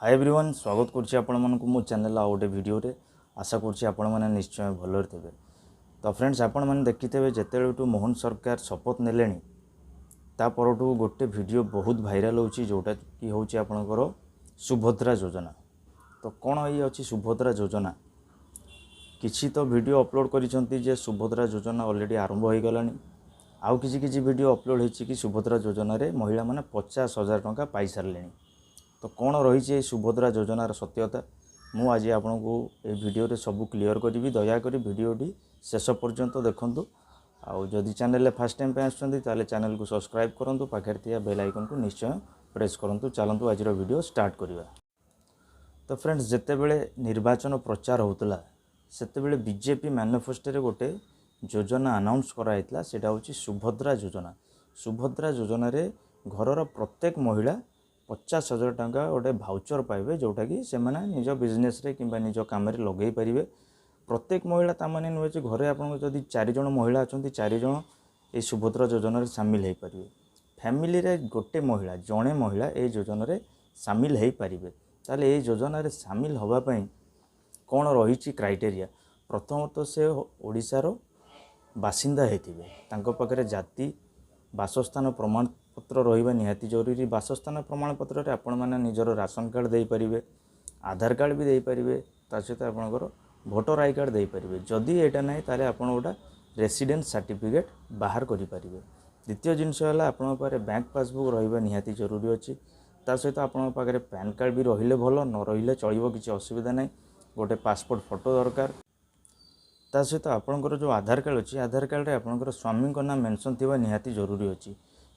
High everyone, ସ୍ୱାଗତ କରୁଛି ଆପଣମାନଙ୍କୁ ମୋ ଚ୍ୟାନେଲ୍ ଆଉ ଗୋଟେ ଭିଡ଼ିଓରେ। ଆଶା କରୁଛି ଆପଣମାନେ ନିଶ୍ଚୟ ଭଲରେ ଥିବେ। ତ ଫ୍ରେଣ୍ଡସ୍, ଆପଣମାନେ ଦେଖିଥିବେ ଯେତେବେଳଠୁ ମୋହନ ସରକାର ଶପଥ ନେଲେଣି, ତା ପରଠୁ ଗୋଟେ ଭିଡ଼ିଓ ବହୁତ ଭାଇରାଲ୍ ହେଉଛି, ଯେଉଁଟାକି ହେଉଛି ଆପଣଙ୍କର ସୁଭଦ୍ରା ଯୋଜନା। ତ କ'ଣ ଏଇ ଅଛି ସୁଭଦ୍ରା ଯୋଜନା? କିଛି ତ ଭିଡ଼ିଓ ଅପଲୋଡ଼ କରିଛନ୍ତି ଯେ ସୁଭଦ୍ରା ଯୋଜନା ଅଲରେଡ଼ି ଆରମ୍ଭ ହୋଇଗଲାଣି। ଆଉ କିଛି କିଛି ଭିଡ଼ିଓ ଅପଲୋଡ଼ ହେଇଛି କି ସୁଭଦ୍ରା ଯୋଜନାରେ ମହିଳାମାନେ 50,000 ଟଙ୍କା ପାଇସାରିଲେଣି। ତ କ'ଣ ରହିଛି ଏଇ ସୁଭଦ୍ରା ଯୋଜନାର ସତ୍ୟତା, ମୁଁ ଆଜି ଆପଣଙ୍କୁ ଏଇ ଭିଡ଼ିଓରେ ସବୁ କ୍ଲିଅର୍ କରିବି। ଦୟାକରି ଭିଡ଼ିଓଟି ଶେଷ ପର୍ଯ୍ୟନ୍ତ ଦେଖନ୍ତୁ। ଆଉ ଯଦି ଚ୍ୟାନେଲରେ ଫାର୍ଷ୍ଟ ଟାଇମ୍ ପାଇଁ ଆସୁଛନ୍ତି, ତାହେଲେ ଚ୍ୟାନେଲକୁ ସବସ୍କ୍ରାଇବ୍ କରନ୍ତୁ, ପାଖରେ ଥିବା ବେଲ୍ ଆଇକନ୍କୁ ନିଶ୍ଚୟ ପ୍ରେସ୍ କରନ୍ତୁ। ଚାଲନ୍ତୁ, ଆଜିର ଭିଡ଼ିଓ ଷ୍ଟାର୍ଟ କରିବା। ତ ଫ୍ରେଣ୍ଡସ୍, ଯେତେବେଳେ ନିର୍ବାଚନ ପ୍ରଚାର ହେଉଥିଲା, ସେତେବେଳେ ବିଜେପି ମ୍ୟାନିଫେଷ୍ଟୋରେ ଗୋଟେ ଯୋଜନା ଆନାଉନ୍ସ କରାଯାଇଥିଲା। ସେଇଟା ହେଉଛି ସୁଭଦ୍ରା ଯୋଜନା। ସୁଭଦ୍ରା ଯୋଜନାରେ ଘରର ପ୍ରତ୍ୟେକ ମହିଳା 50,000 ଟଙ୍କା ଗୋଟେ ଭାଉଚର୍ ପାଇବେ, ଯେଉଁଟାକି ସେମାନେ ନିଜ ବିଜନେସ୍ରେ କିମ୍ବା ନିଜ କାମରେ ଲଗାଇ ପାରିବେ। ପ୍ରତ୍ୟେକ ମହିଳା ତା ମାନେ ନୁହେଁ ଯେ ଘରେ ଆପଣଙ୍କ ଯଦି ଚାରିଜଣ ମହିଳା ଅଛନ୍ତି, ଚାରିଜଣ ଏଇ ସୁଭଦ୍ରା ଯୋଜନାରେ ସାମିଲ ହୋଇପାରିବେ। ଫ୍ୟାମିଲିରେ ଗୋଟେ ମହିଳା, ଜଣେ ମହିଳା ଏଇ ଯୋଜନାରେ ସାମିଲ ହୋଇପାରିବେ। ତାହେଲେ ଏଇ ଯୋଜନାରେ ସାମିଲ ହେବା ପାଇଁ କ'ଣ ରହିଛି କ୍ରାଇଟେରିଆ? ପ୍ରଥମତଃ ସେ ଓଡ଼ିଶାର ବାସିନ୍ଦା ହେଇଥିବେ। ତାଙ୍କ ପାଖରେ ଜାତି, ବାସସ୍ଥାନ ପ୍ରମାଣପତ୍ର ରହିବା ନିହାତି ଜରୁରୀ। ବାସସ୍ଥାନ ପ୍ରମାଣପତ୍ରରେ ଆପଣମାନେ ନିଜର ରାସନ କାର୍ଡ଼ ଦେଇପାରିବେ, ଆଧାର କାର୍ଡ଼ ବି ଦେଇପାରିବେ, ତା ସହିତ ଆପଣଙ୍କର ଭୋଟର I card ଦେଇପାରିବେ। ଯଦି ଏଇଟା ନାହିଁ, ତାହେଲେ ଆପଣ ଗୋଟେ ରେସିଡେନ୍ସ ସାର୍ଟିଫିକେଟ୍ ବାହାର କରିପାରିବେ। ଦ୍ୱିତୀୟ ଜିନିଷ ହେଲା, ଆପଣଙ୍କ ପାଖରେ ବ୍ୟାଙ୍କ ପାସବୁକ୍ ରହିବା ନିହାତି ଜରୁରୀ ଅଛି। ତା ସହିତ ଆପଣଙ୍କ ପାଖରେ ପ୍ୟାନ୍ କାର୍ଡ଼ ବି ରହିଲେ ଭଲ, ନ ରହିଲେ ଚଳିବ, କିଛି ଅସୁବିଧା ନାହିଁ। ଗୋଟେ ପାସପୋର୍ଟ ଫଟୋ ଦରକାର। ତା ସହିତ ଆପଣଙ୍କର ଯେଉଁ ଆଧାର କାର୍ଡ଼ ଅଛି, ଆଧାର କାର୍ଡ଼ରେ ଆପଣଙ୍କର ସ୍ୱାମୀଙ୍କ ନାଁ ମେନସନ୍ ଥିବା ନିହାତି ଜରୁରୀ ଅଛି।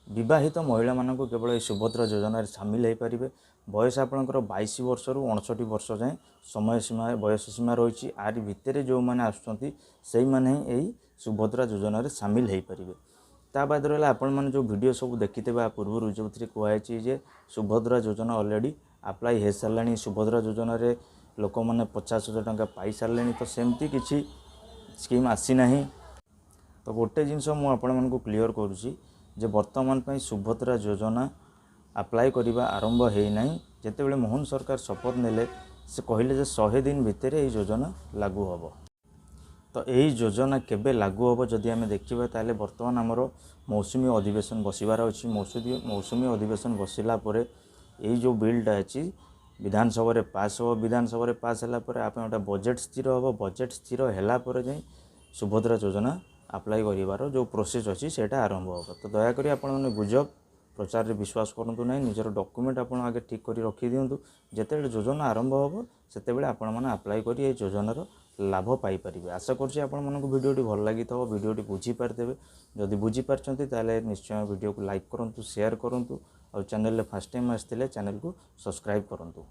ବିବାହିତ ମହିଳାମାନଙ୍କୁ କେବଳ ଏହି ସୁଭଦ୍ରା ଯୋଜନାରେ ସାମିଲ ହୋଇପାରିବେ। ବୟସ ଆପଣଙ୍କର 22 ବର୍ଷରୁ 59 ବର୍ଷ ଯାଏଁ ସମୟ ସୀମା, ବୟସ ସୀମା ରହିଛି। ୟାରି ଭିତରେ ଯେଉଁମାନେ ଆସୁଛନ୍ତି, ସେଇମାନେ ହିଁ ଏହି ସୁଭଦ୍ରା ଯୋଜନାରେ ସାମିଲ ହୋଇପାରିବେ। ତା ବାଦ ରହିଲା, ଆପଣମାନେ ଯେଉଁ ଭିଡ଼ିଓ ସବୁ ଦେଖିଥିବେ ଆ ପୂର୍ବରୁ, ଯେଉଁଥିରେ କୁହାଯାଇଛି ଯେ ସୁଭଦ୍ରା ଯୋଜନା ଅଲରେଡ଼ି ଆପ୍ଲାଏ ହୋଇସାରିଲାଣି, ସୁଭଦ୍ରା ଯୋଜନାରେ ଲୋକମାନେ 50,000 ଟଙ୍କା ପାଇସାରିଲେଣି, ତ ସେମିତି କିଛି ସ୍କିମ୍ ଆସିନାହିଁ। ତ ଗୋଟେ ଜିନିଷ ମୁଁ ଆପଣମାନଙ୍କୁ କ୍ଲିଅର୍ କରୁଛି ଯେ ବର୍ତ୍ତମାନ ପାଇଁ ସୁଭଦ୍ରା ଯୋଜନା ଆପ୍ଲାଏ କରିବା ଆରମ୍ଭ ହୋଇନାହିଁ। ଯେତେବେଳେ ମୋହନ ସରକାର ଶପଥ ନେଲେ, ସେ କହିଲେ ଯେ 100 ଦିନ ଭିତରେ ଏହି ଯୋଜନା ଲାଗୁ ହେବ। ତ ଏହି ଯୋଜନା କେବେ ଲାଗୁ ହେବ ଯଦି ଆମେ ଦେଖିବା, ତାହେଲେ ବର୍ତ୍ତମାନ ଆମର ମୌସୁମୀ ଅଧିବେଶନ ବସିବାର ଅଛି। ମୌସୁମୀ ଅଧିବେଶନ ବସିଲା ପରେ ଏଇ ଯେଉଁ ବିଲ୍ଟା ଅଛି, ବିଧାନସଭାରେ ପାସ୍ ହେବ। ବିଧାନସଭାରେ ପାସ୍ ହେଲା ପରେ ଆପଣ ଗୋଟେ ବଜେଟ୍ ସ୍ଥିର ହେବ। ବଜେଟ୍ ସ୍ଥିର ହେଲା ପରେ ଯାଇ ସୁଭଦ୍ରା ଯୋଜନା ଆପ୍ଲାଏ କରିବାର ଯେଉଁ ପ୍ରୋସେସ୍ ଅଛି, ସେଇଟା ଆରମ୍ଭ ହେବ। ତ ଦୟାକରି ଆପଣମାନେ ଗୁଜବ ପ୍ରଚାରରେ ବିଶ୍ୱାସ କରନ୍ତୁ ନାହିଁ। ନିଜର ଡକୁମେଣ୍ଟ ଆପଣ ଆଗେ ଠିକ୍ କରି ରଖିଦିଅନ୍ତୁ। ଯେତେବେଳେ ଯୋଜନା ଆରମ୍ଭ ହେବ, ସେତେବେଳେ ଆପଣମାନେ ଆପ୍ଲାଏ କରି ଏହି ଯୋଜନାର ଲାଭ ପାଇପାରିବେ। ଆଶା କରୁଛି ଆପଣମାନଙ୍କୁ ଭିଡ଼ିଓଟି ଭଲ ଲାଗିଥିବ, ଭିଡ଼ିଓଟି ବୁଝିପାରିଥିବେ। ଯଦି ବୁଝିପାରିଛନ୍ତି, ତାହେଲେ ନିଶ୍ଚୟ ଭିଡ଼ିଓକୁ ଲାଇକ୍ କରନ୍ତୁ, ସେୟାର କରନ୍ତୁ ଆଉ ଚ୍ୟାନେଲରେ ଫାର୍ଷ୍ଟ ଟାଇମ୍ ଆସିଥିଲେ ଚ୍ୟାନେଲକୁ ସବସ୍କ୍ରାଇବ୍ କରନ୍ତୁ।